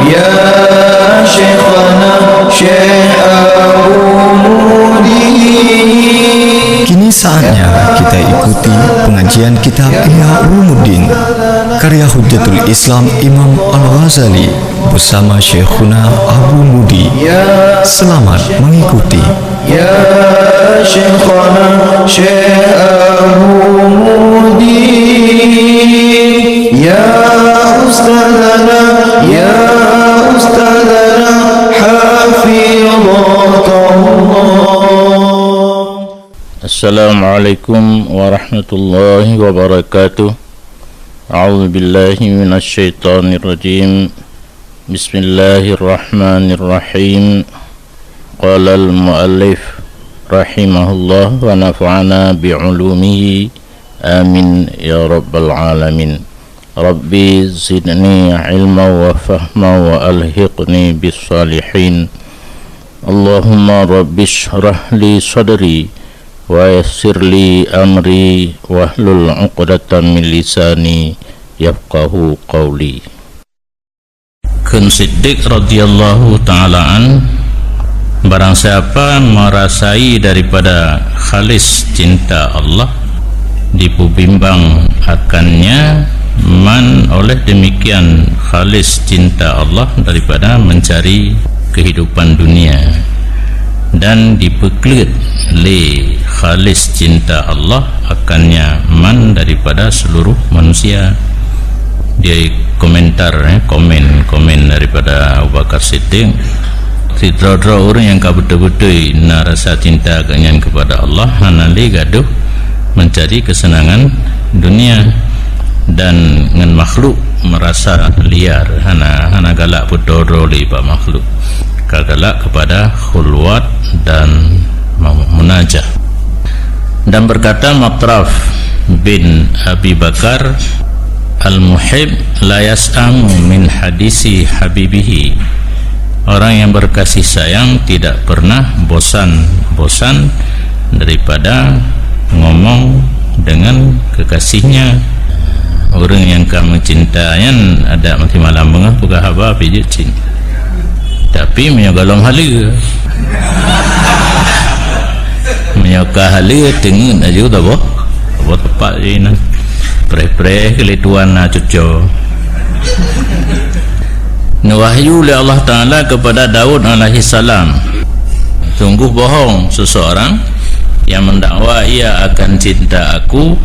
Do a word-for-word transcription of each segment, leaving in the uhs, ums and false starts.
Ya Syekhana Syekh Abu Mudi. Kini saatnya kita ikuti pengajian kitab Ihya Ulumuddin, karya Hujjatul Islam Imam Al-Ghazali bersama Syekhuna Abu Mudi. Selamat mengikuti. Ya Syekhana Syekh Abu Mudi, ya Ustadzana, ya Ustadzana, hafidhakallah. Assalamualaikum warahmatullahi wabarakatuh. A'udzubillahi minasyaitonirrajim. Bismillahirrahmanirrahim. Qalal muallif rahimahullah wa nafa'ana bi ulumihi. Amin ya rabbal alamin. Rabbi zidni ilma wa fahma wa alhiqni bis salihin. Allahumma rabbi shrah li sadri wa yassir li amri wahlul uqdatam min lisani yafqahu qawli. Kheun Siddiq radhiyallahu ta'ala an, barang siapa merasai daripada khalis cinta Allah, dipeubimbang akannya man oleh demikian khalis cinta Allah daripada mencari kehidupan dunia, dan dipeukleuet lé khalis cinta Allah akannya man daripada seluruh manusia. Di komentar, eh, komen, komen daripada Abu Bakar Siddiq, sidroe-droe ureuëng nyang ka beutôi-beutôi na rasa cinta geuhnyan kepada Allah, hana lé gadoh mencari kesenangan dunia, dan ngon makhluk merasa liar, hana, hana galak beudroe-droe lé bak makhluk, ka galak kepada khulwat dan munajah. Dan berkata Matraf bin Abi Bakar, "Al-muhib la yas'amu min hadisi habibihi." Orang yang berkasih sayang tidak pernah bosan-bosan daripada ngomong dengan kekasihnya. Ureuëng nyang ka meucinta nyan adak maté malam beungoh peugah haba pih jeuet cit. Tapi meunyoe golom haleue, meunyoe ka haleue teungeut aju taboh, taboh tepat jih nan. Preh-preh keu lé tuan na cuco. Neuwahyu lé Allah Taala kepada Daud alaihissalam, "Sungguh bohong seseorang yang mendakwa ia akan cinta Aku,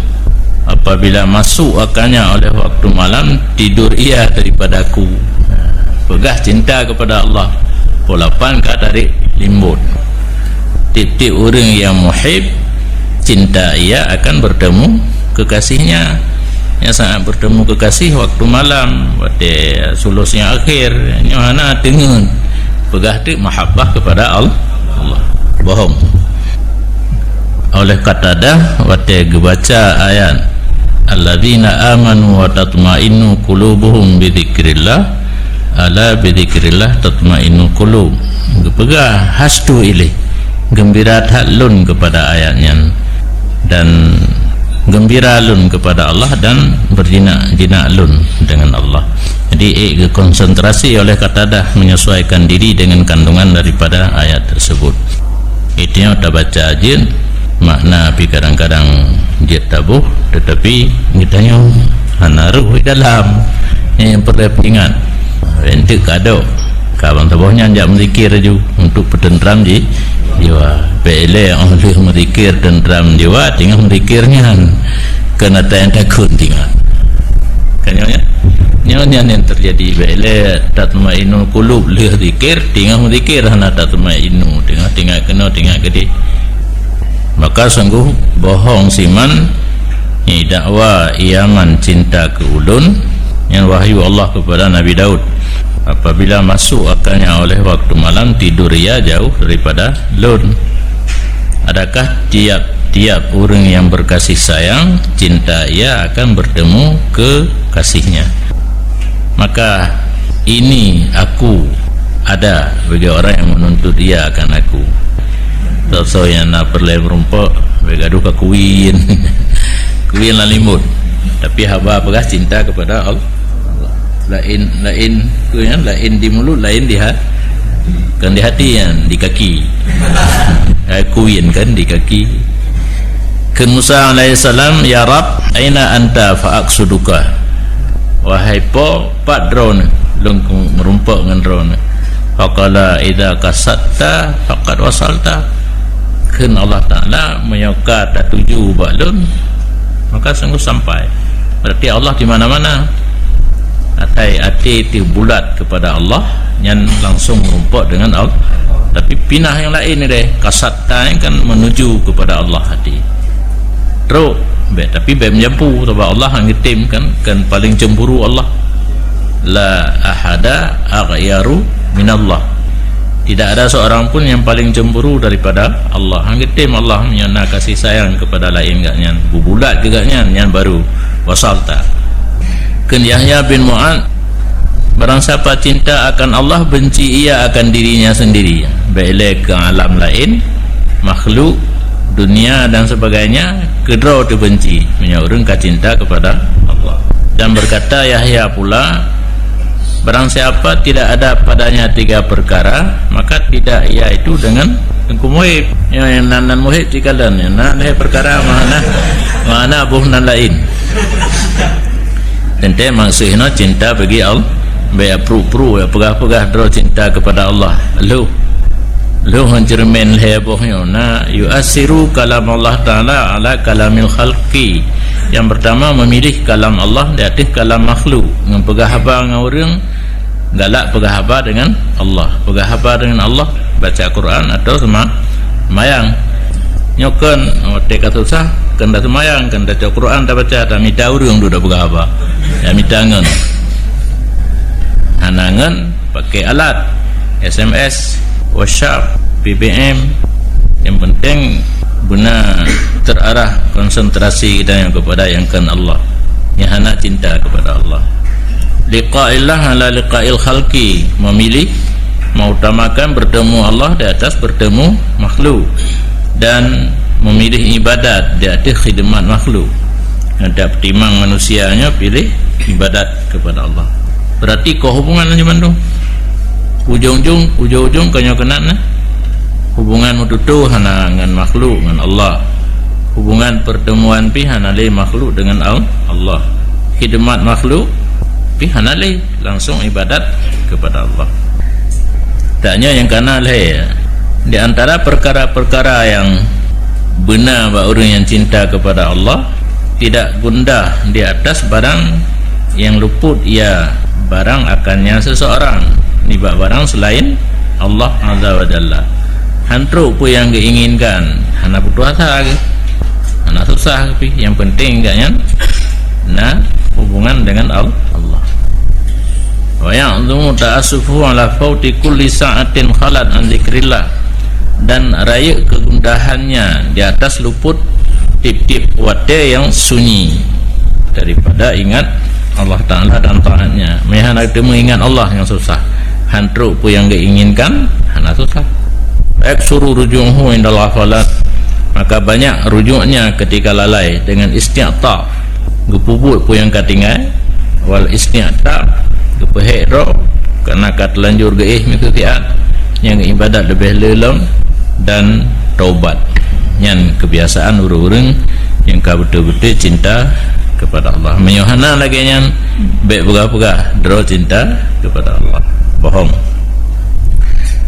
apabila masuk akannya oleh waktu malam, tidur ia daripada Aku." Peugah cinta kepada Allah, polapan ka tarék limbot. Tiep-tiep ureuëng yang muhib, cinta ia akan bertemu kekasihnya. Yang sangat bertemu kekasih waktu malam, watée sulus nyang akhir, nyoe hana teungeut. Peugah teuk mahabbah kepada Al-, Allah. Bohong. Oleh Qatadah, watée geubaca ayat, "Alladzina amanu wa tatma'innu qulubuhum bi dzikrillah, ala bi dzikrillah tatmainnul qulub." Geupeugah, "Hastu ilée geumbira that lôn kepada ayat nyan, dan geumbira lôn kepada Allah, dan berjinak-jinak lôn dengan Allah." Jadi, ék geukonsentrasi oleh Qatadah menyesuaikan diri dengan kandungan daripada ayat tersebut. Itu nyang tabaca jeuet, makna pih kadang-kadang jeuet taboh, tetapi geutanyoe hana rhoh di dalam. Nyan nyang peureulée peuingat. Enteuk kadok, ka ban saboh nyan jak meuzikir laju untuk peuteuntram ji-, jiwa. Bék ilée óh lheueh meuzikir teuntram jiwa, teungoh meuzikir nyan keuneuk nyang takheun teungoh. Kan nyoe nyan? Nyoe nyan nyang teujadi, bék ilée tatmainnul qulub lheueh zikir, teungoh meuzikir hana tatmainnu, teungoh teuingat keunoe, teuingat keudeh. Maka sungguh bohong siman nyang dakwa ia man cinta keu ulôn, nyan wahyu Allah kepada Nabi Daud. Apabila masuk akalnya oleh waktu malam, tidur ia jauh daripada lôn. Adakah tiap-tiap ureuëng yang berkasih sayang, cinta ia akan bertemu kekasihnya? Maka ini aku ada bagi orang yang menuntut ia akan aku. Soe-soe nyang na peureulée meurumpok, bék gadoh ka kuin. Kuin lam limot. Tapi haba peugah cinta kepada Allah. Laén, laén, tu ya, laén di mulut, laén di ha-, kan di hati ya, di kaki. Aku yang kan di kaki. Kheun Musa alaihissalam, "Ya Rabb, aina anta fa aqsuduka?" Wahai Po, pat droeneuh, lôn keu meurumpok ngon droeneuh. Faqala, "Idza qasadta faqad wasalta." Kheun Allah Taala, "Meunyoe ka tatuju bak lôn, maka sungguh sampai." Berarti Allah di mana-mana. Atai até teubulat kepada Allah, nyan langsung meurumpok dengan Allah. Tapi pinah nyang laén ni deh, qasadta kan menuju kepada Allah até. Trok, bèk, tapi bèk meujampu, sebab Allah han geutem kan, kan paling cemburu Allah. La ahada aghyaru minallah. Tidak ada seorang pun yang paling cemburu daripada Allah. Han geutem Allah meunyoe na kasih sayang kepada laén gak nyan. Bubulat keu gak nyan, nyan baru wasalta. Kheun Yahya bin Mu'adz, barang siapa cinta akan Allah, benci ia akan dirinya sendiri. Bèk lé keu alam laén, makhluk, dunia dan sebagainya, keudroe teubenci meunyoe ureuëng ka cinta kepada Allah. Dan berkata Yahya pula, barang siapa tidak ada padanya tiga perkara, maka tidak ia itu dengan Teungku Muhib. Ya, yang nan, nan Muhib cit kalon, yang nan lhèe perkara, mana, mana boh nan laén. Teuntèe maksud inoe cinta bagi Allah. Bèk pru-pru, ya, peugah-peugah droe cinta kepada Allah. Lheuh, lheuh ngon ceureumen lhèe boh nyoe na, yu'assiru kalam Allah Taala ala kalamil khalqi. Yang pertama, memilih kalam Allah di atas kalam makhluk. Ngon peugah haba ngon ureuëng, galak peugah haba dengan Allah. Peugah haba dengan Allah, baca Quran atau sema-, semayang. Nyoe kan, watèe ka susah, kan taseumayang, kan tabaca Quran, tabaca, tamita ureuëng duek tapeugah haba. Ya, mita ngon. Hana ngon, pakai alat, S M S, WhatsApp, B B M. Yang penting beuna terarah konsentrasi kita yang kepada yang kan Allah. Yang hana cinta kepada Allah. Liqa'illah ala liqa'il khalqi, memilih mengutamakan bertemu Allah di atas bertemu makhluk, dan memilih ibadat di atas khidmat makhluk. Ada pertimang manusianya pilih ibadat kepada Allah. Berarti keu hubungan nyan mandum. Ujong-ujong, ujong-ujong ka nyoe keunan, nah. Hubungan meututoe hana ngon makhluk, ngon Allah. Hubungan pertemuan pih hana lé makhluk dengan Al-, Allah. Khidmat makhluk pih hana lé, langsung ibadat kepada Allah. Taknya yang kana lhèe, di antara perkara-perkara yang beuna bak ureuëng yang cinta kepada Allah, tidak gundah di atas barang yang luput ia barang akannya seseorang nibak barang selain Allah Azza wa Jalla. Han trok peue nyang geuinginkan, hana putus asa geuh, hana susah geuh pih. Yang penting gak nyan na hubungan dengan Al-, Allah. Wa ya'zumu ta'assufuhu ala fauti kulli sa'atin khalat an dzikrillah. Dan rayeuk kegundahannya di atas luput tiep-tiep watèe nyang sunyi daripada ingat Allah Ta'ala dan taatnya. Meuhana teumeuingat Allah nyang susah. Han trok peue nyang geuinginkan, hana susah. Yaksuru ruju'uhu indal ghafalat. Maka banyak rujuknya ketika lalai dengan isti'tab. Geupeubuet peue nyang ka tinggai, wal isti'tab, geupeuhék droe, karena ka teulanjur geuéh meusiat, nyang ibadat leubeh le lom, dan taubat. Nyan kebiasaan ureuëng-ureuëng nyang ka beutôi-beutôi cinta kepada Allah. Meunyoe hana lagèe nyan, bèk peugah-peugah droe cinta kepada Allah. Bohong.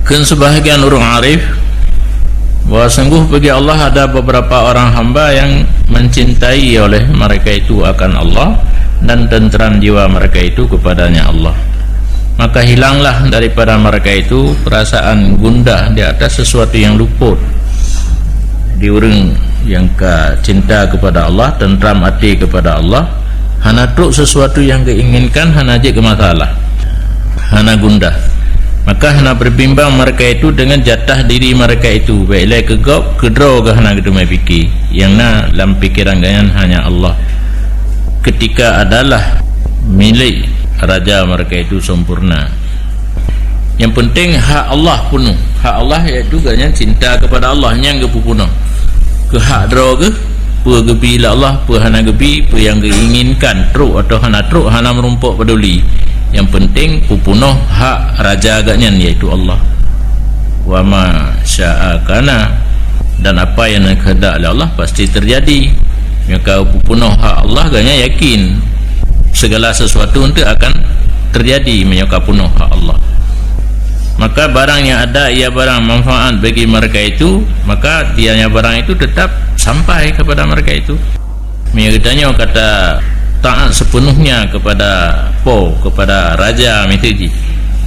Kheun sebahagian ureuëng arif, bahwa sungguh bagi Allah ada beberapa orang hamba yang mencintai oleh mereka itu akan Allah dan tentram jiwa mereka itu kepadanya Allah. Maka hilanglah daripada mereka itu perasaan gundah di atas sesuatu yang luput. Di ureuëng yang ka cinta kepada Allah, tentram até kepada Allah, hana trok sesuatu yang geuinginkan, hana jeuet keu masalah, hana gundah. Maka hana berbimbang mereka itu dengan jatah diri mereka itu, bèk ilèe keu gob, keu droe geuh hana geuteumé pike, nyang na lam pikeran geuhnyan hanya Allah. Ketika adalah milék raja mereka itu sempurna. Yang penting hak Allah peunoh. Hak Allah yaitu geuhnyan cinta kepada Allah nyang geupeupunoh. Keu hak droe geuh, peue geubi lé Allah, peue hana geubi, peue nyang geuinginkan, trok atau hana trok, hana meurumpok paduli. Nyang peunteng peupunoh hak raja geuhnyan, yaitu Allah. Wa ma syaa kana, dan apa nyang geukehendak lé Allah pasti teujadi. Meunyoe ka peupunoh hak Allah, geuhnyan yakin segala sesuatu tu akan teujadi meunyoe ka punoh hak Allah. Maka barang nyang ada ia barang manfaat bagi mereka itu, maka dianya barang itu tetap sampai kepada mereka itu. Meunyoe geutanyoe ka ta-, taat sepenuhnya kepada po, kepada raja miseue jih,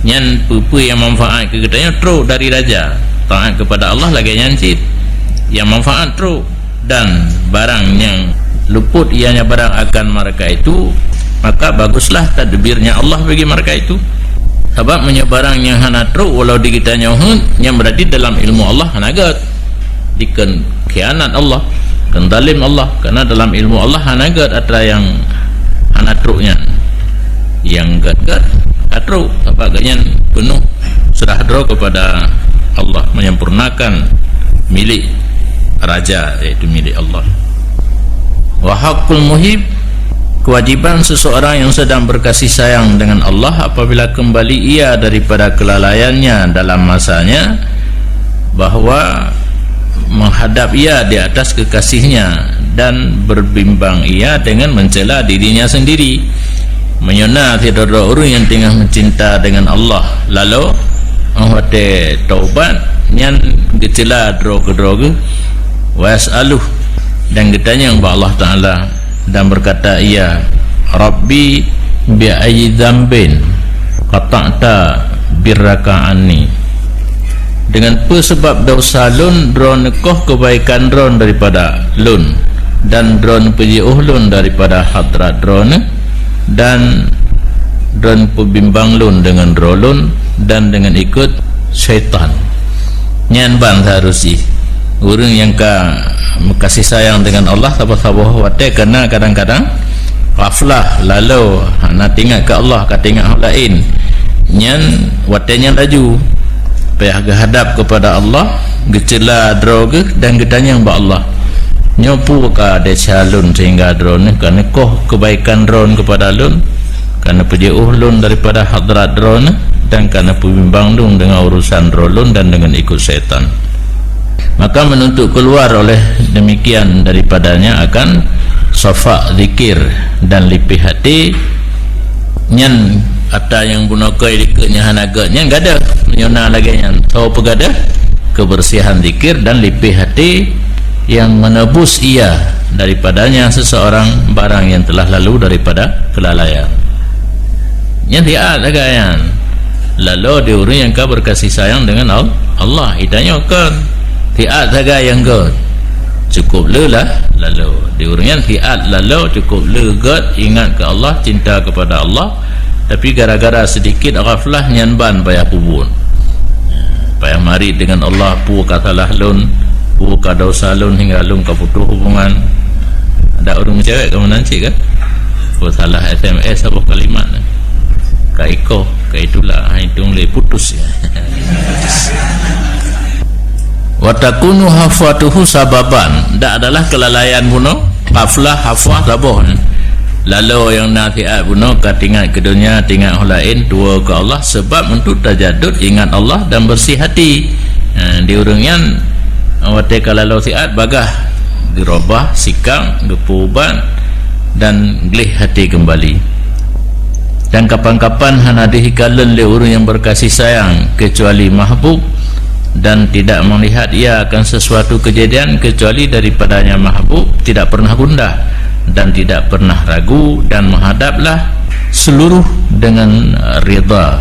nyan peue-peue nyang manfaat keu geutanyoe trok dari raja. Taat kepada Allah lagée nyan cit, nyang manfaat trok, dan barang nyang luput ianya barang akan mereka itu, maka baguslah tadbirnya Allah bagi mereka itu. Sabab meunyoe barang nyang hana trok walau di geutanyoe heuet, nyan berarti dalam ilmu Allah hana gét. Dikheun khianat Allah, kheun zalim Allah, karena dalam ilmu Allah hana gét atra nyang hana trok nyan. Nyang gét-gét ka trok, sabab geuhnyan peunoh seurah droe kepada Allah, menyempurnakan milik raja, yaitu milik Allah. Wa haqqul muhib, kewajiban seseorang yang sedang berkasih sayang dengan Allah apabila kembali ia daripada kelalaiannya dalam masanya, bahwa menghadap ia di atas kekasihnya dan berbimbang ia dengan mencela dirinya sendiri. Meunyoe na sidroe-droe ureuëng nyang teungoh meucinta dengan Allah, lalu óh watée taubat nyan geucela droe keudroe geuh, wa yas'aluh, dan geutanyong bak Allah Taala, dan berkata ia, "Rabbi, bi ayyi dzambin qata'ta birraka anni?" Dengan peue sabab desya lôn droeneuh koh keubaikan droeneuh daripada lôn, dan droeneuh peujiôh lôn daripada hadrat droeneuh, dan droeneuh peubimbang lôn deungon droe lôn dan deungon ikot syaitan. Nyan ban seharus jih ureuëng nyang ka meukasih sayang deungon Allah saboh-saboh watée, karena kadang-kadang ghaflah, lalu hana teuingat keu Allah, ka teuingat hal laén. Nyan watée nyan laju payah geuhadab keupada Allah, geucela droe geuh dan geutanyong bak Allah, "Nyoe peue ka desya lôn sehingga droeneuh ka neukoh keubaikan droeneuh keupada lôn, ka neupeujiôh lôn daripada hadrat droeneuh, dan ka neupeubimbang lôn deungon urusan droe lôn dan deungon ikot syaitan?" Maka menuntut keluar oleh demikian daripadanya akan safa zikir dan lipéh até. Nyan atra nyang bunoe keu dikeue nyang hana gét nyan gadoh. Meunyoe na lagée nyan, soe peugadoh? Kebersihan zikir dan lipéh até yang menebus ia daripadanya seseorang barang yang telah lalu daripada kelalaian. Nyan siat sagai nyan. Lalu di ureuëng nyang ka berkasih sayang dengan Al-, Allah, itanyong kon. Siat sagai nyang gét. Cukup le lah, lalu di ureuëng nyan siat lalu cukup le gét ingat keu Allah, cinta kepada Allah, tapi gara-gara sedikit ghaflah nyan ban payah peubuet. Payah marit deungon Allah, peue ka salah lôn, peue ka desya lôn hingga lôn ka putôh hubungan. Ada ureuëng meucewek ka meunan cit kan? Peue salah S M S saboh kalimat. Ka ikoh, ka itulak, hai tueng lé putus ya. Wa takunu hafwatuhu sababan, dak adalah kelalaian bunoe, ghaflah, hafwah saboh. Lalu nyang na siat bunoe ka teuingat keu donya, teuingat hal laén, tuwoe keu Allah, sebab untuk tajadud ingat Allah dan bersih hati. Ha, di ureuëng nyan watée ka lalu siat bagah geurubah sikap, geupeuubat dan gleh hati kembali. Dan kapan-kapan hana deuh ikalon lé ureuëng nyang berkasih sayang kecuali mahbub, dan tidak melihat ia akan sesuatu kejadian kecuali daripadanya mahbub tidak pernah gundah dan tidak pernah ragu, dan menghadaplah seluruh dengan ridha,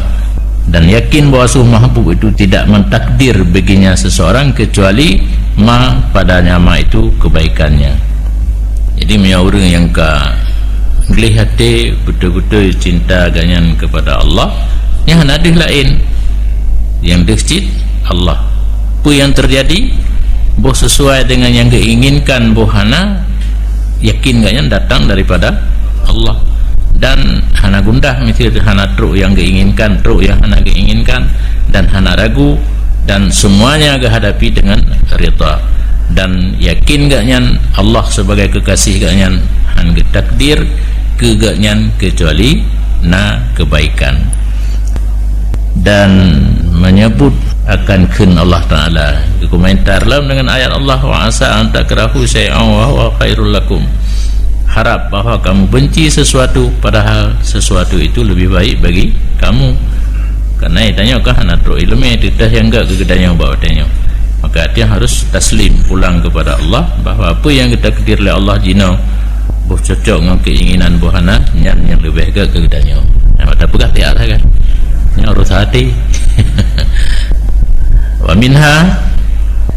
dan yakin bahwa sungguh mahbub itu tidak mentakdir baginya seseorang kecuali ma padanya ma itu kebaikannya. Jadi meunyoe ureuëng nyang ka gleh até beutôi-beutôi cinta geuhnyan kepada Allah, nyan hana deuh laén, nyang deuh cit Allah. Peue nyang teujadi, boh sesuai dengan nyang geuinginkan, boh hana, yakin geuhnyan datang daripada Allah. Dan hana gundah, miseue hana trok nyang geuinginkan, trok nyang hana geuinginkan, dan hana ragu, dan semuanya geuhadapi dengan ridha. Dan yakin geuhnyan Allah sebagai kekasih geuhnyan han geutakdir keu geuhnyan kecuali na kebaikan. Dan menyebut akan kheun Allah Ta'ala, komentar lawan dengan ayat Allah, "Wa asa an takrahu syai'an wa huwa khairul lakum." Harap bahwa kamu benci sesuatu, padahal sesuatu itu lebih baik bagi kamu. Karena tanyoe kan hana trok ileumé, teuntèe nyang gèt keu geutanyoe bak watèe nyoe. Maka, artinya harus taslim pulang kepada Allah, bahwa apa yang ditakdir lé Allah jinoe boh cocok ngon keinginan boh hana, nyan nyang leubeh gèt keu geutanyoe. Nyang mata peugah tiak lah kan. Nyang urusan hati. Wa minha,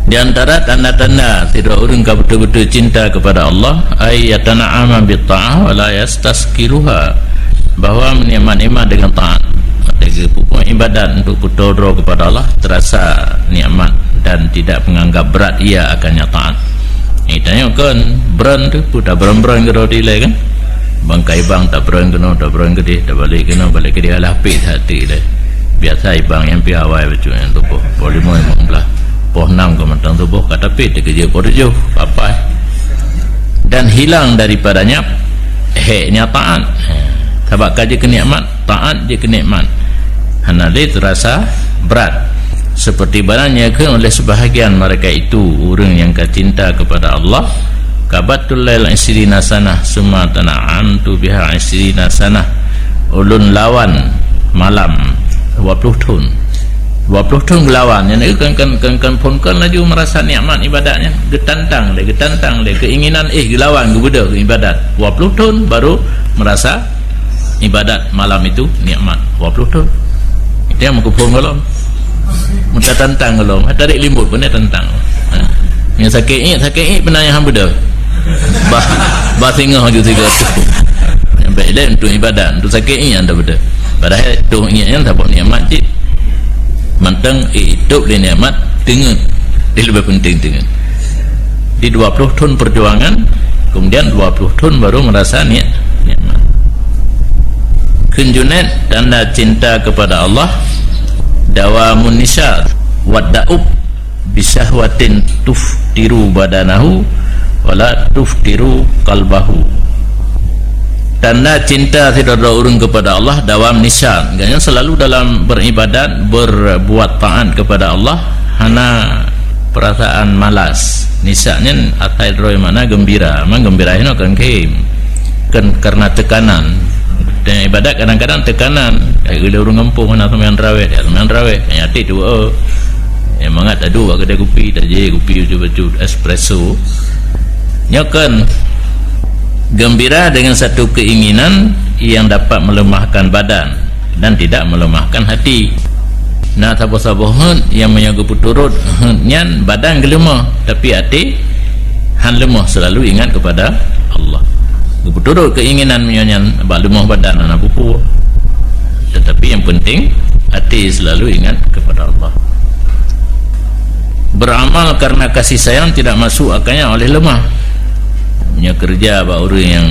di antara tanda-tanda sidroe ureueng ka beutôi-beutôi cinta kepada Allah, ay yatana'ama bit ta'ah wa la yastaskiruha, bahwa menikmat-nikmat dengan taat. Artinya, pupuk ibadat untuk peutoe droe kepada Allah, terasa nikmat dan tidak menganggap berat ia akannya taat. Ni tanyoe kan, bron tu, peue tabron-bron keudroe dilèe kan? Bangkai bang tabron keunoe, tabron keudéh, tabalek keunoe, balek keudéh, alah pih that dilèe. Biasa ibang nyang pih awai bacut nyang tuboh, poh limong, limong blah, poh nam keu mantong tuboh, ka tapih teukeujeuet poh tujoh, papai. Dan hilang daripadanya héknya taat. Sabab ka jeuet keu nikmat, taat jeuet keu nikmat. Hana lé terasa berat. Seperti barang nyang dikheun oleh sebahagian mereka itu, ureueng nyang ka cinta kepada Allah, "Qabattul laila isyrina sanah, summa tana'amtu biha isyrina sanah." Ulôn lawan malam dua puluh thon. Dua puluh thon geulawan, nyan kan, kan, kan, kan phon kan laju merasa nikmat ibadat nyan. Geutantang lé, geutantang lé, keinginan, eh, geulawan, geubeudôh ibadat. Dua puluh thon baru merasa ibadat malam itu nikmat. Dua puluh thon. Itu nyang meukeupông gohlom. Meutatantang gohlom. Hai tarék limbot pun tantang. Ha? Nyang sakét iék, sakét iék pih na nyang han beudôh. Bah, bah singoh ju sigoe tu. Nyang bèk lé untuk ibadat, untuk sakét iék nyang han beudôh. Padahai toh iék nyan saboh nikmat cit. Mantong iék itôb lé nikmat teungeut. Dia lebih penting teungeut. Di dua puluh thon perjuangan, kemudian dua puluh thon baru merasa ni-, nikmat. Kheun Junaid, tanda cinta kepada Allah, dawamun nisyat, wa da'ub bisyahwatin tuftiru badanahu, wala tuftiru qalbahu. Tanda cinta sidroe ureueng kepada Allah, dawam nisyat. Gobnyan selalu dalam beribadat, berbuat taat kepada Allah, hana perasaan malas. Nisyat nyan asai droe makna gembira. Memang gembira inoe kan khem. Kan karena tekanan. Dan ibadat kadang-kadang tekanan. Kayak gila ureueng gampông hana seumayang tarawih, dia seumayang tarawih. Yang hati tu, oh. Yang mangat tadu bak kedai kupi, tajé kupi bacut-bacut, espresso. Nyoe kan gembira dengan satu keinginan yang dapat melemahkan badan dan tidak melemahkan hati. Na saboh-saboh heuet nyang meunyoe geupeuturot heuet nyan badan geuleumah, tapi até han leumah, selalu ingat kepada Allah. Geupeuturot keinginan meunyoe nyan bak leumah badan hana peue-peue. Tetapi yang penting até selalu ingat kepada Allah. Beramal karena kasih sayang tidak masuk akalnya oleh lemah. Meunyoe keureuja bak ureueng nyang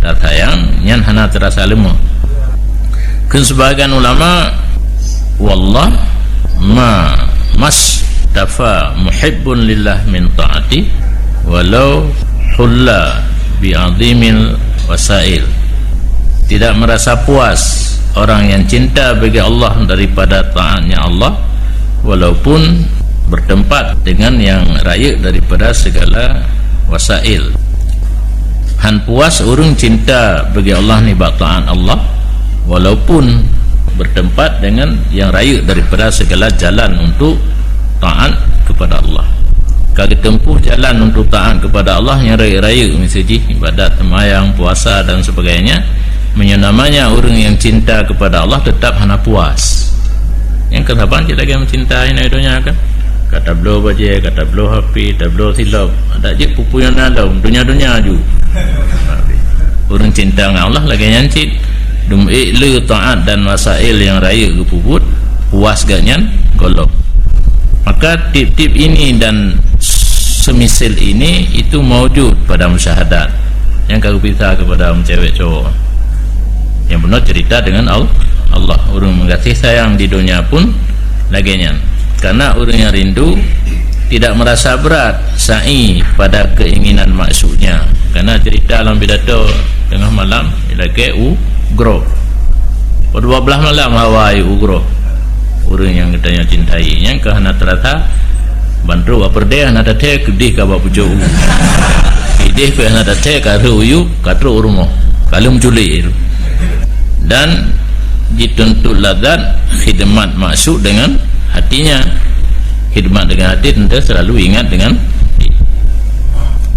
tasayang, nyan hana teurasa leumah. Kheun sebahagian ulama, "Wallah ma mastafa muhibbun lillah min ta'ati walau hulla bi azimil wasail." Tidak merasa puas orang yang cinta bagi Allah daripada taatnya Allah, walaupun bertempat dengan yang rayeuk daripada segala wasail. Han puas ureueng cinta bagi Allah nibak taat Allah, walaupun bertempat dengan yang rayeuk daripada segala jalan untuk taat kepada Allah. Ka geuteumpuh jalan untuk taat kepada Allah nyang rayeuk-rayeuk, miseujih, ibadat, seumayang, puasa dan sebagainya, meunyoe namanya ureueng nyang cinta kepada Allah, tetap hana puas. Nyang keu saban cit lagèe meucinta inan donya kan. Ka tabloe bajèe, ka tabloe H P, tabloe silop. Adak jeuet peue-peue nyang na lom, donya-donya ju. Ureueng cinta ngon Allah lagèe nyan cit. Dum ék le taat dan wasail nyang rayeuk geupeubuet, puas gobnyan gohlom. Maka tiep-tiep ini dan semisal ini itu maujud pada musyahadat. Nyang ka geupisa kepada meucewek cowok. Nyang bunoe cerita dengan Al-, Allah. Ureueng meugaséh sayang di donya pun lagèe nyan. Karena ureueng nyang rindu tidak merasa berat sa'i pada keinginan maksudnya. Karena cerita lam pidato tengah malam lagèe u-, ugroe. Padua blaih malam hawa ayue u keudroe. Ureuëng nyang geutanyoe cintai, nyang ka hana teurasa, ban trok bak peureudèe hana tathèe, keudeh ka bak pucôk u. Keudeh pih hana tathèe, ka rhot u yup, ka trok u rumoh. Ka lheueh meuculék. Dan jituntut lazat khidmat maksud dengan hatinya. Khidmat dengan hati tentu selalu ingat dengan hati.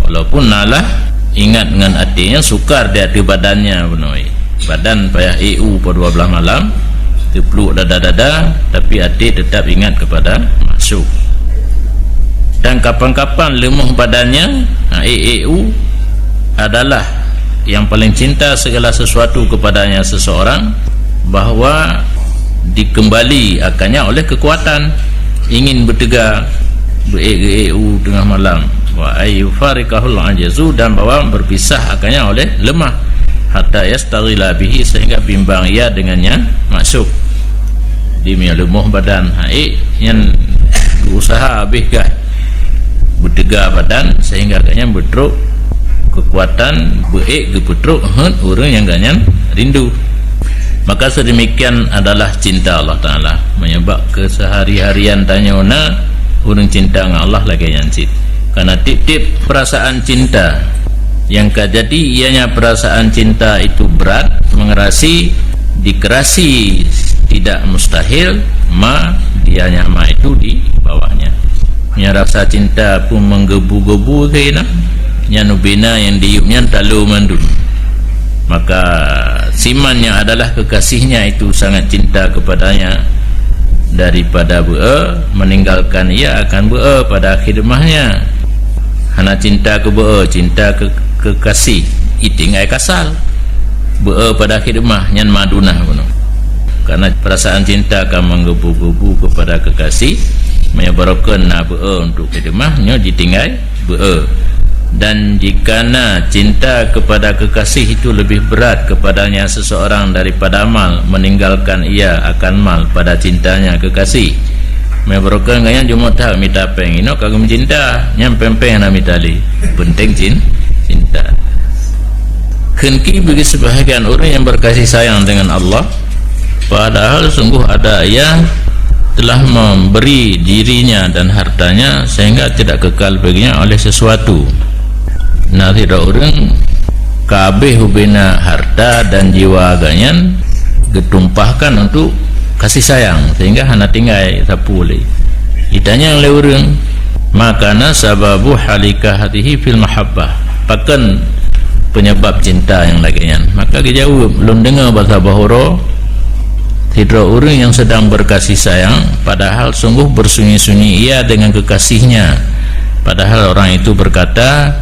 Walaupun nalah ingat dengan hatinya, sukar di ateueh badannya bunoe. Badan payah ék u padua blaih malam, teupluek dada-dada, tapi até tetap ingat kepada maksud. Dan kapan-kapan leumoh badannya, ha, ék-ék u adalah yang paling cinta segala sesuatu kepadanya seseorang, bahwa dikembali akannya oleh kekuatan, ingin bertega, beu-ék geu-ék u teungoh malam. Wa ayyufariqahul ajazu, dan bahwa berpisah akannya oleh lemah. Hatta yastaghila bihi, sehingga bimbang ia dengannya masuk. Di meunyoe leumoh badan, ha, ék nyan geuusaha habéh gah. Beuteuga badan sehingga gobnyan beutrok keukuatan, beu-ék geupeutrok heuet ureuëng nyang gobnyan rindu. Maka sedemikian adalah cinta Allah Taala. Meunyoe bak kesehari-harian tanyoe na ureuëng cinta ngon Allah lagée nyan cit. Karena tiep-tiep perasaan cinta yang ka jadi ianya perasaan cinta itu berat, mengerasi, dikerasi tidak mustahil, ma dianya ma itu di bawahnya. Nyan rasa cinta pun menggebu-gebu keunan, nyan ubena nyang diyueb nyan talo mandum. Maka siman yang adalah kekasihnya itu sangat cinta kepadanya daripada beu-e, meninggalkan ia akan beu-e pada akhir demahnya. Hana cinta keu beu-e, cinta keu kekasih, itinggai kasal. Beu-e pada akhir demah, nyan madunah bunoe. Karena perasaan cinta ka menggebu-gebu kepada kekasih, meunyoe barokon na beu-e untuk akhir demah, nyoe jitinggai beu-e. Dan jika na cinta kepada kekasih itu lebih berat kepadanya seseorang daripada mal, meninggalkan ia akan mal pada cintanya kekasih. Meunyoe barokon gobnyan jumôt that mita péng, inoe ka geumeucinta, nyan péng-péng hana mita lé. Penting cin-, cinta. Kheun ki bagi sebahagian ureuëng yang berkasih sayang dengan Allah, padahal sungguh ada ia telah memberi dirinya dan hartanya sehingga tidak kekal baginya oleh sesuatu. Na sidroe ureuëng ka habéh ubena harta dan jiwa gobnyan geutumpahkan untuk kasih sayang sehingga hana tinggai sapeue lé. Itanyong lé ureuëng, "Ma kana sababu halika hadhihi fil mahabbah?" Pakon penyebab cinta nyang lagée nyan? Maka geujaweueb, "Lôn deungoe basa bahuro sidroe ureuëng yang sedang berkasih sayang, padahal sungguh bersunyi-sunyi ia dengan kekasihnya. Padahal orang itu berkata,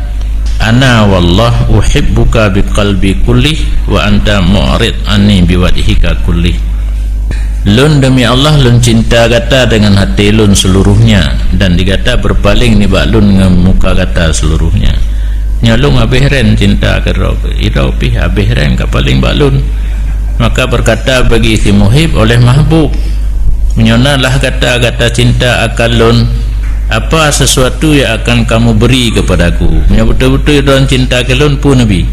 'Ana wallah uhibbuka biqalbi kullih wa anta mu'rid anni biwajhika kullih.' Lôn demi Allah, lôn cinta gata dengan hati lôn seluruhnya, dan di gata berpaling nibak lôn ngon muka gata seluruhnya." Nyoe lôn habéh ren cinta keudroe, idroe pih habéh ren ka paléng bak lôn. Maka berkata bagi si muhib oleh mahbub, "Meunyoe na lah gata, gata cinta akan lôn, apa sesuatu yang akan kamu beri kepadaku? Meunyoe beutôi-beutôi droen cinta keu lôn, peue neubi?"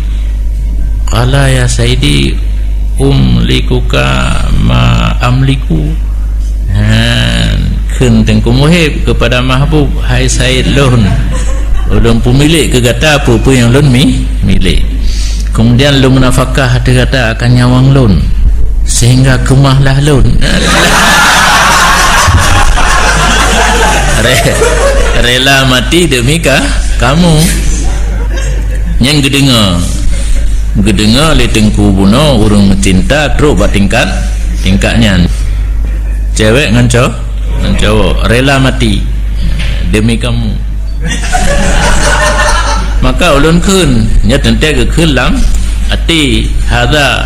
"Qala ya sayyidi, umlikuka ma amliku." Ha, kheun Teungku Muhib kepada mahbub, "Hai said lôn, ulôn peumilék keu gata peue-peue nyang lôn mi-, milék. Kemudian lôn meunafakah ateueh gata akan nyawöng lôn, sehingga keumah lah lôn." Re-, rela mati demi ka-, kamu. Nyang geudeungoe, geudeungoe lé Teungku bunoe ureuëng meucinta trok bak tingkat, tingkat nyan. Cewek ngon co-, ngon cowok rela mati demi kamu. Maka ulôn kheun, nyoe teuntée geukheun lam até, "Hadza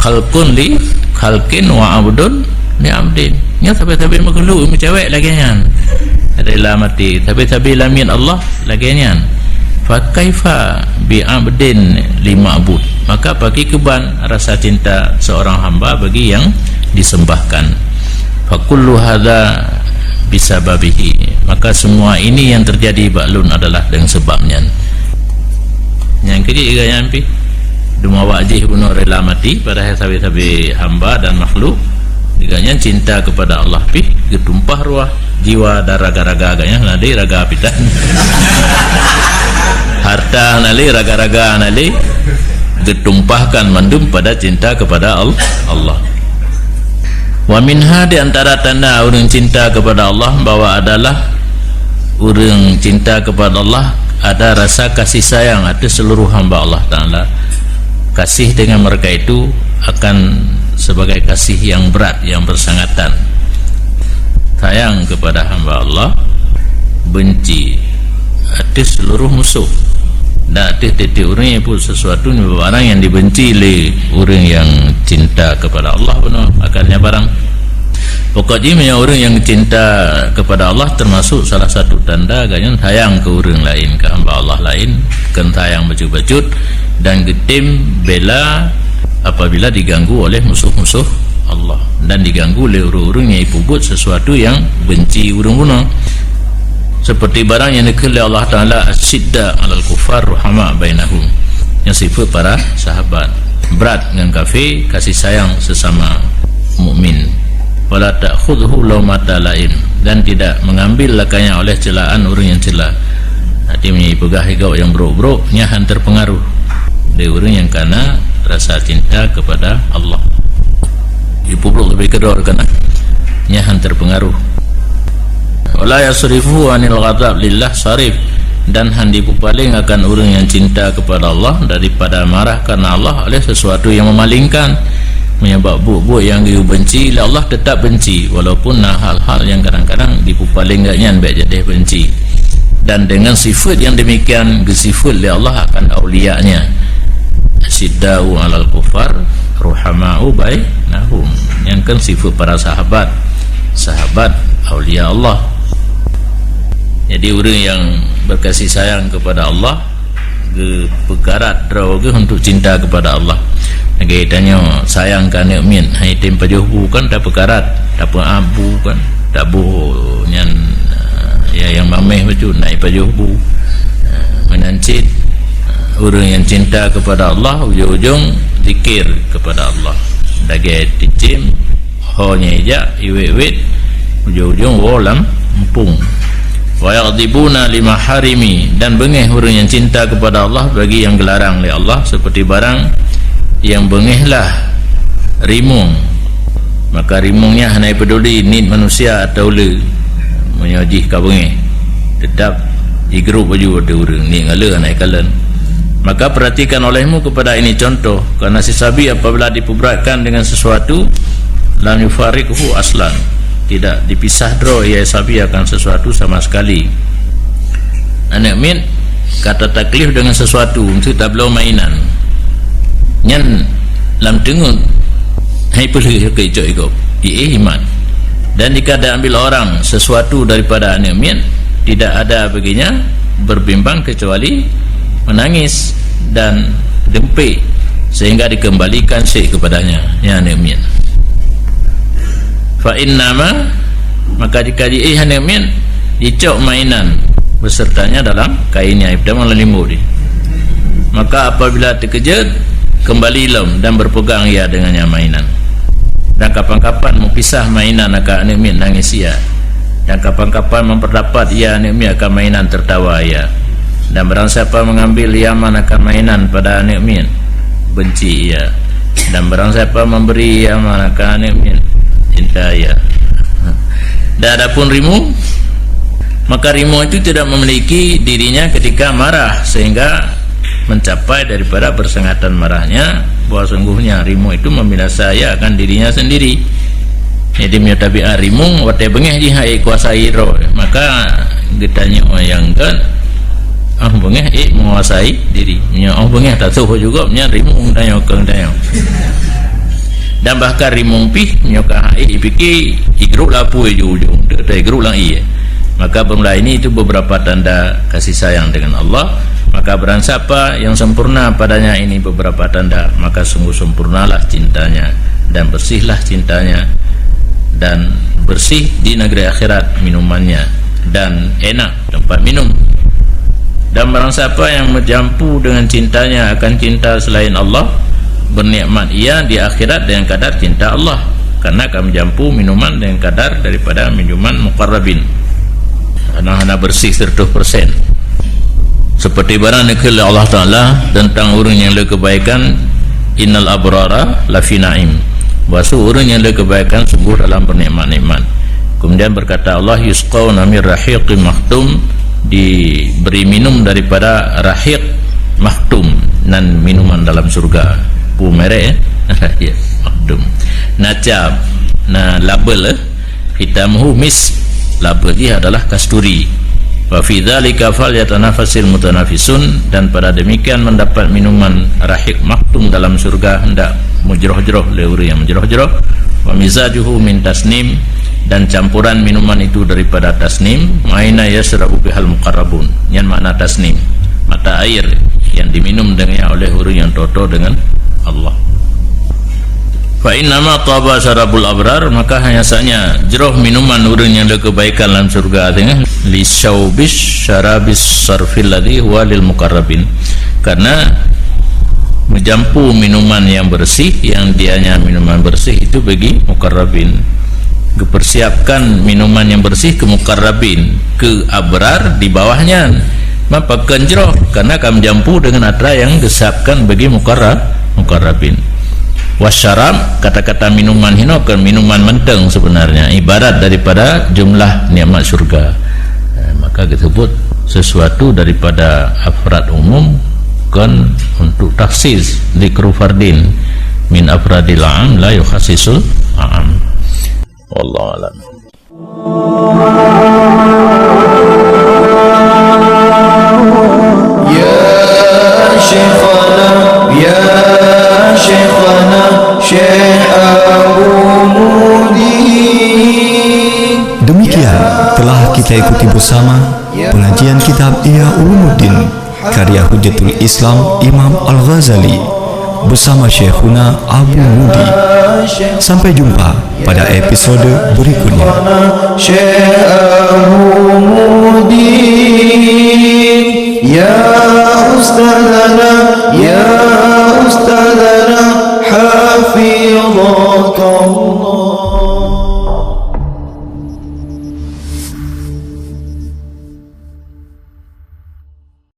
khalqun li khalqin wa abdun li abdin." Nyoe sabe-sabe makhluk meucewek lagée nyan. Rela mati, sabe-sabe lamiet Allah lagée nyan. Fa kaifa bi abdin li ma'bud? Maka pakri keuban rasa cinta seorang hamba bagi yang disembahkan. Fa kullu hadza bisababihi. Maka semua ini yang terjadi bak lôn adalah dengan sebab nyan. Nyang keujeuet gaya nyan pih. Teuma awak jih bunoe rela mati, padahai sabe-sabe hamba dan makhluk. Gobnyan cinta kepada Allah pih geutumpah ruah jiwa dan raga-raga gobnyan, na lé raga pitan. Harta na lé, raga-raga na lé, geutumpahkan mandum pada cinta kepada Al-, Allah. Wa minha, di antara tanda ureuëng cinta kepada Allah, bahwa adalah ureuëng cinta kepada Allah ada rasa kasih sayang atas seluruh hamba Allah Taala. Kasih dengan mereka itu akan sebagai kasih yang berat, yang bersangatan. Sayang kepada hamba Allah, benci atas seluruh musuh. Dan atas tiap-tiap ureuëng nyang peubuet sesuatu nibak barang yang dibenci lé ureuëng yang cinta kepada Allah bunoe, akan nyan barang. Pokok jih, meunyoe ureuëng nyang cinta kepada Allah, termasuk salah satu tanda gobnyan sayang keu ureuëng laén, keu hamba Allah laén, kon sayang bacut-bacut, dan geutem bela apabila diganggu oleh musuh-musuh Allah dan diganggu lé ureuëng-ureuëng nyang peubuet sesuatu nyang benci ureuëng bunoe. Seperti barang nyang dikheun lé Allah Taala, "Asyidda 'alal kuffar ruhama bainahum." Nyang sifeuet para sahabat. Brat ngon kafé, kasih sayang sesama mukmin. "Wala ta'khudhu laumata laim." Dan tidak mengambil lakanya oleh celaan ureuëng nyang cela. Arti meunyoe ipeugah igob nyang brok-brok, nyan han terpengaruh lé ureuëng nyang kana rasa cinta kepada Allah. Ipubrok leubeh keudroe kana, nyan han terpengaruh. "Wala yasrifu anil ghadab lillah sarif." Dan han dipupaleng akan ureuëng nyang cinta kepada Allah daripada marah karena Allah oleh sesuatu yang memalingkan. Meunyoe bak buet-buet nyang geubenci lé Allah, tetap benci, walaupun na hal-hal nyang kadang-kadang dipupaleng gobnyan bék jadi benci. Dan dengan sifat yang demikian, geusifat lé Allah akan aulia-Nya, "Asyiddau 'alal kuffar, ruhamau bainahum." Nyang kan sifat para sahabat, sahabat aulia Allah. Jadi, ureuëng nyang berkasih sayang kepada Allah, geupeukarat droe geuh untuk cinta kepada Allah. Lagée tanyoe sayang keu aneuëk miet, hai tem pajoh bu kan tapeukarat, tapeuab bu kan, taboh nyan, eh, ya, nyang mameh bacut, nak ipajoh bu. Eh, meunan cit, eh, ureuëng nyang cinta kepada Allah, ujong-ujong zikir kepada Allah. Lagée cicém, ho nyang ijak iwet-wet, ujong-ujong woe lam empung. "Wa yaghdibuna lima harimi," dan beungéh ureuëng nyang cinta kepada Allah bagi nyang geularang lé Allah, seperti barang nyang beungéh lah rimueng. Maka rimueng nyan hana peduli niet manusia atawa le, meunyoe jih ka beungéh, tetap igrôp baju ateueh ureuëng, niet ngon le hana ikalon. Maka perhatikan olehmu kepada ini contoh, karena si sabi apabila dipeubratkan dengan sesuatu, lam yufariqhu aslan, tidak dipisah droe ia sabi akan sesuatu sama sekali. Aneuëk miet ka tataklif dengan sesuatu, untuk tabloe mainan. Nyan lam teungeut, hai peulheueh keu icok igob, iéh iman. Dan jika diambil orang sesuatu daripada aneuëk miet, tidak ada baginya berbimbang kecuali menangis dan dempik, sehingga dikembalikan syek kepadanya, ya, aneuëk miet. Fa innama, maka jika jiéh aneuëk miet, jicok mainan besertanya dalam kainnya, ipeutamong lam limbot jih. Maka apabila teukeujot, kembali lom dan berpegang ia dengannya mainan. Dan kapan-kapan meupisah mainan akan aneuëk miet, nangis ia. Dan kapan-kapan memperdapat ia aneuëk miet akan mainan, tertawa ia. Dan barang siapa mengambil iaman akan mainan pada aneuëk miet, benci ia. Dan barang siapa memberi iaman akan aneuëk miet, cinta ia. Dan adapun rimueng, maka rimueng itu tidak memiliki dirinya ketika marah, sehingga mencapai daripada persengatan marahnya, bahwa sungguhnya rimueng itu membinasa ia akan dirinya sendiri. Jadi, meunyoe tabiat rimueng, watée beungéh jih hana kuasai droe, maka geutanyoe nyang gét, oh beungéh, ék menguasai diri. Meunyoe oh beungéh tatoh juga, nyan rimueng tanyoe keu tanyoe. Dan bahkan rimueng pih, meunyoe ka hana ék ipike, igrôp lapui ujong-ujong, teuka igrôp lam ié. Maka bermula ini itu beberapa tanda kasih sayang dengan Allah. Maka barang siapa yang sempurna padanya ini beberapa tanda, maka sungguh sempurnalah cintanya dan bersihlah cintanya dan bersih di negeri akhirat minumannya dan enak tempat minum. Dan barang siapa yang menjampu dengan cintanya akan cinta selain Allah, bernikmat ia di akhirat dengan kadar cinta Allah, karena akan menjampu minuman dengan kadar daripada minuman muqarrabin. Hana, hana bersih seratus persen. Seperti barang dikheun lé Allah Taala tentang ureuëng nyang le kebaikan, "Innal abrara lafi na'im." Bahwa ureuëng nyang le kebaikan sungguh dalam bernikmat-nikmat. Kemudian berkata Allah, "Yusqauna min rahiqim makhtum," diberi minum daripada rahiq makhtum, nan minuman dalam surga. Pu merek, eh? Rahiq makhtum. Na cap, na label, eh? Khitamuhu misk, label jih adalah kasturi. "Wa fi dzalika falyatanafasil mutanafisun," dan pada demikian mendapat minuman rahiq makhtum dalam surga hendak mujroh-jroh lé ureuëng nyang mujroh-jroh. "Wa mizajuhu min tasnim," dan campuran minuman itu daripada tasnim, "ma yashrabu bihal muqarrabun." Nyan makna tasnim, mata air yang diminum dengan, oleh ureuëng nyang toe-toe dengan Allah. "Fa innama taba syarabul abrar," maka hanya saja jroh minuman ureuëng nyang le kebaikan dalam surga teungoh, "li syaubish syarabis sarfil ladzi huwa lil muqarrabin." Karena meujampu minuman yang bersih, yang dianya minuman bersih itu bagi muqarrabin. Geupersiapkan minuman yang bersih keu muqarrabin, keu abrar di bawah nyan. Mapa kon jroh, karena ka meujampu dengan atra yang geusiapkan bagi muqarra-, muqarrabin. Wasyarab, kata-kata minuman hino kon minuman mantong sebenarnya, ibarat daripada jumlah nikmat syurga. Eh, maka disebut sesuatu daripada afrad umum kon untuk takhsis, dzikru fardin min afradil am la yukhassisul am. Wallahu alam. Ya Syekhana, ya Syekhana, Syekh Abu Mudi. Demikian telah kita ikuti bersama pengajian kitab Ihya Ulumuddin karya Hujjatul Islam Imam Al-Ghazali bersama Syekhuna Abu Mudi. Sampai jumpa pada episode berikutnya. Syekh Abu Mudi, ya Ustazana,